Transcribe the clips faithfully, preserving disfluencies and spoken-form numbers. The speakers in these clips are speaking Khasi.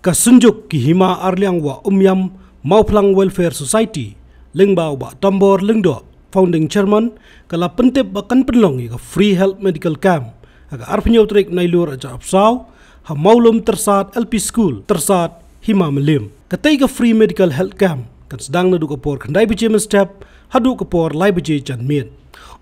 Ka Synjuk ki Hima Arliang Wah Umiam Mawphlang Welfare Society, lyngba u Bah Tambor Lyngdoh, Founding Chairman, ka la pyntip ba kan pynlong ïa ka free health medical camp ha ka arphew tarik Nailur arhajar arphew saw, ha Mawlum Tyrsad L P School, Tyrsad, Hima Mylliem. Katei ka free medical health camp kan sdang naduh ka por khyndai baje mynstep haduh ka por lai baje janmiet.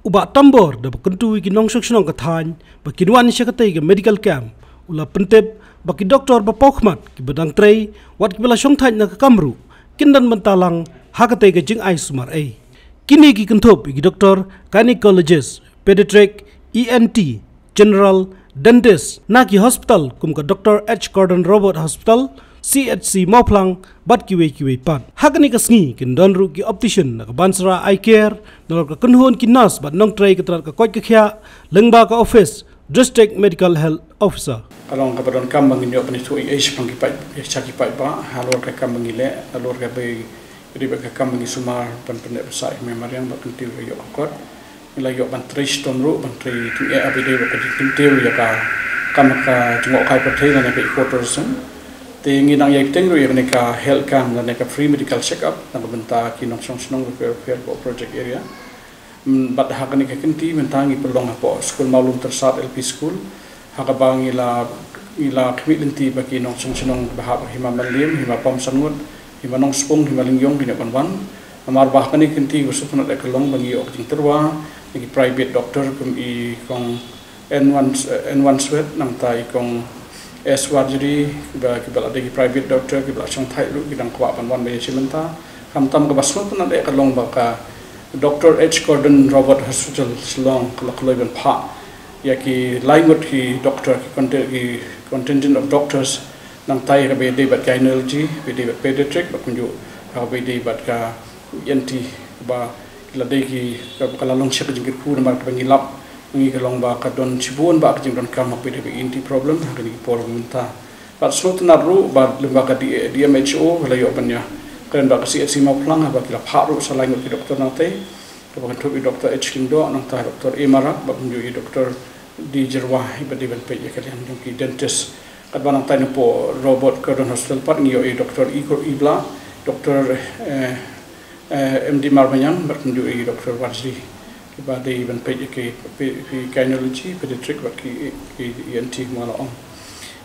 U Bah Tambor, da ba kyntu ïa ki nongshong shnong ka thaiñ ba kin wan sha katei ka medical camp, u la pyntip ba ki doktor ba pawkhmat, ki ba dang trei, wat ki ba la shongthait na ka kam ruh, kin don bynta lang ha katei ka jingai sumar ei. Kine ki kynthup ïa ki doktor, gynecologist, pediatric, E N T, general, dentist na ki hospital kum ka Doctor H Gordon Roberts Hospital, C H C Mawphlang, bad kiwei kiwei pat. Ha kane ka sngi kin don ruh ki optician na ka Bansara Eye Care, nalor ka kynhun ki nurse bad nongtrei ka tnat ka koit ka khiah, lyngba ka office District Medical Health Officer. Ka long kaba donkam ba ngin ïoh ban ïathuh ei ei shaphang ki paid, sha ki paidbah halor ka kam ba ngi leh, halor kaba ïadei bad ka kam ba ngi sumar ban pynneh pynsah ïa ka mariang bad kyntiew ïa ka kot. Ngi la ïoh ban trei shitom ruh, ban trei tyngeh ha ba ïadei bad ka jingkyntiew ïa ka kam ka jngohkai pyrthei lane ka ecotourism. Te ngi dang ïai bteng ruh ïa kane ka health camp lane ka free medical check up na ka bynta ki nongshong shnong ruh, ruh, ruh, ruh, project area. Mm, bad ha kane ka kynti mynta ngi pynlong hapoh skul Mawlum Tyrsad L P School, ha kaba ngi la, ngi la khmih lynti ba ki nongshong shnong ba hap Hima Mylliem, Hima Pamsanngut, Hima Nongspung, Hima Lyngïong, kin ïoh ban wan. Namar ba ha kane ka kynti ka sngewtynnat ka long ba ngi ïoh ka jingtyrwa na ki private doctor kum i Kong N one, N one Swet, nangta i Kong S Warjri, kiba, kiba la dei ki private doctor, kiba la shongthait ruh, ki dang kwah ban wan ba ïa shi mynta. Khamtam kaba sngewtynnat eh ka long ba ka Doctor H Gordon Roberts Hospital Shillong ka la kloi ban phah ïa ki lai ngut ki doctor, ki conti-, ki contingent of doctors, nangta ïa kaba ïadei bad gynecology, kaba ïadei bad pediatric, bad kumjuh kaba ïadei bad ka E N T, ba ki la dei ki, ka, ka la long sha ka jingkyrkhu namar kaba ngi lap ngi ka long ba ka don shibun ba ka jingdonkam ha kaba ïadei bad E N T problem ha kine ki por mynta. Bad sngewtynnat ruh ba lyngba ka D-, D M H O ka la ïoh ban ïakren bad ka C H C Mawphlang ba ki la phah ruh sa lai ngut ki doktor nangtei, kaba kynthup i Doctor H Lyngdoh, nangta Doctor A Marak, bad kumjuh i Doctor D Jyrwa, iba dei ban peit ïa ka liang jong ki dentist. Katba nangta napoh Robert Gordon Hospital pat ngi ïoh i Doctor I Ko-, I Blah, Doctor, eh, eh, M D Marbaniang, bad kumjuh i Doctor Warjri, kiba dei ban peit ïa ki, ki, ki gynecology, pediatric, bad ki, ki E N T kumba la ong.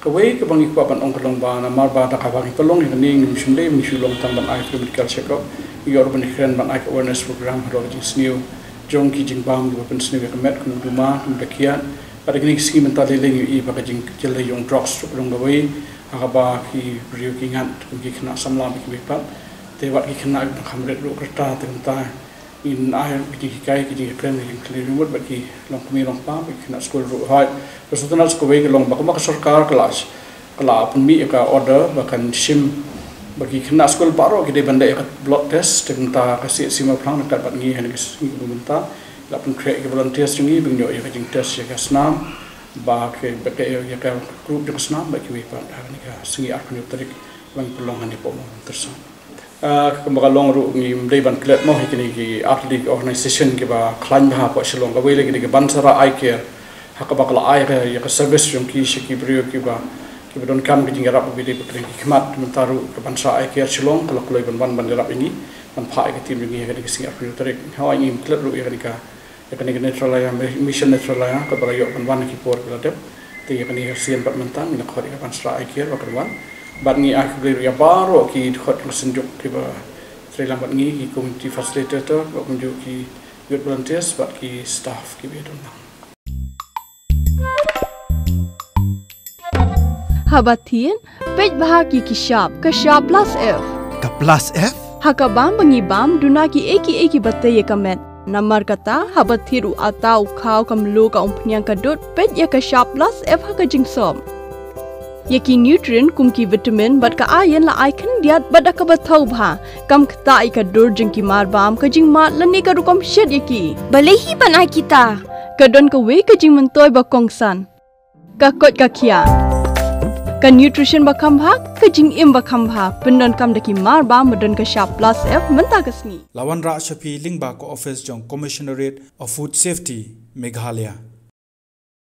Kawei kaba ngi kwah ban ong ka long ba namar ba da kaba ngi pynlong ïa kane ngim shym dei, ngim shu long tang ban ai free medical check up. Ngi ïoh ruh ban ïakren ban ai ka awareness program halor ka jingsniew jong ki jingbam kiba pynsniew ïa ka met, kum u duma, kum u dakiat. Bad ha kine ki sngi mynta lei lei ngi ïohi ba ka jingkylli ïa u drugs ruh ka long kawei ha kaba ki briew ki ngat, kum ki khynnah samla bad kiwei pat. Te wat ki khynnah kiba kham rit ruh ka rta, te mynta ngin ai ki jinghikai, ki jingkren, ki jingkylli ïa ki mut bad ki longkmie longkpa bad ki khynnah skul ruh. Hooid, ka sngewtynnat sa kawei ka long ba kumba ka sorkar ka la, ka la pynmih ïa ka order ba kan shim ba ki khynnah skul baroh ki dei ban leh ïa ka blood test, te mynta ka C H C Mawphlang ryngkat bad ngi ha kine ki sngi kiba mynta la pynkhreh ïa ki volunteers jong ngi ban ïoh ïa ka jingtest ïa ka snam, ba ki, ba ki, ïa ka group jong ka snam bad kiwei pat ha kane ka sngi arphew tarik ba ngi pynlong hangne hapoh Mawlum Tyrsad. Ah, kumba ka long ruh ngim dei ban klet mo ha kine ki artylli ki organisation kiba khlaiñ bha hapoh Shillong, kawei lei ka dei ka Bansara Eye Care, ha kaba ka la ai ka, ïa ka service jong ki sha ki briew kiba, kiba donkam ka jingïarap kaba dei ba kren ki khmat. Mynta ruh ka Bansara Eye Care Shillong ka la kloi ban wan ban ïarap ïa ngi, ban phah ïa ka team jong ngi ha kane ka sngi arphew tarik. Hooid, ngim klet ruh ïa kane ka, ïa kane ka Netralaya, Mission Netralaya, kaba la ïoh ban wan ha ki por kiba la dep. Te ïa kane ka sien bad mynta ngi la khot ïa ka Bansara Eye Care ba kan wan. Bad ngi ai khublei ruh ïa baroh ki dkhot jong ka Synjuk kiba trei lang bad ngi, ki community facilitator, bad kumjuh ki youth volunteers bad ki staff kiba ïadon lang. Haba thied, peit bha ki, ki shap, ka shap Plus F. Ka Plus F? Ha ka bam ba ngi bam, duna kiei kiei kiba tei ïa ka met. Namar kata, haba thied u atta, u khaw, ka mluh, ka umphniang, ka dud, peit ïa ka shap Plus F ha ka jingsop. Ïa ki nutrient kum ki vitamin bad ka iron la ai khyndiat bad da kaba thaw bha. Kam ktah ïa ka dur jong ki marbam, ka jingmad lane ka rukom shet ïa ki. Balei hi ban ai kita? Ka don kawei ka jingmyntoi ba kongsan. Ka koit ka khiah. Ka nutrition ba kham bha, ka jingim ba kham bha. Pyndonkam da ki marbam ba don ka shap Plus F mynta ka sngi. La wanrah sha phi lyngba ka office jong Commissionerate of Food Safety, Meghalaya.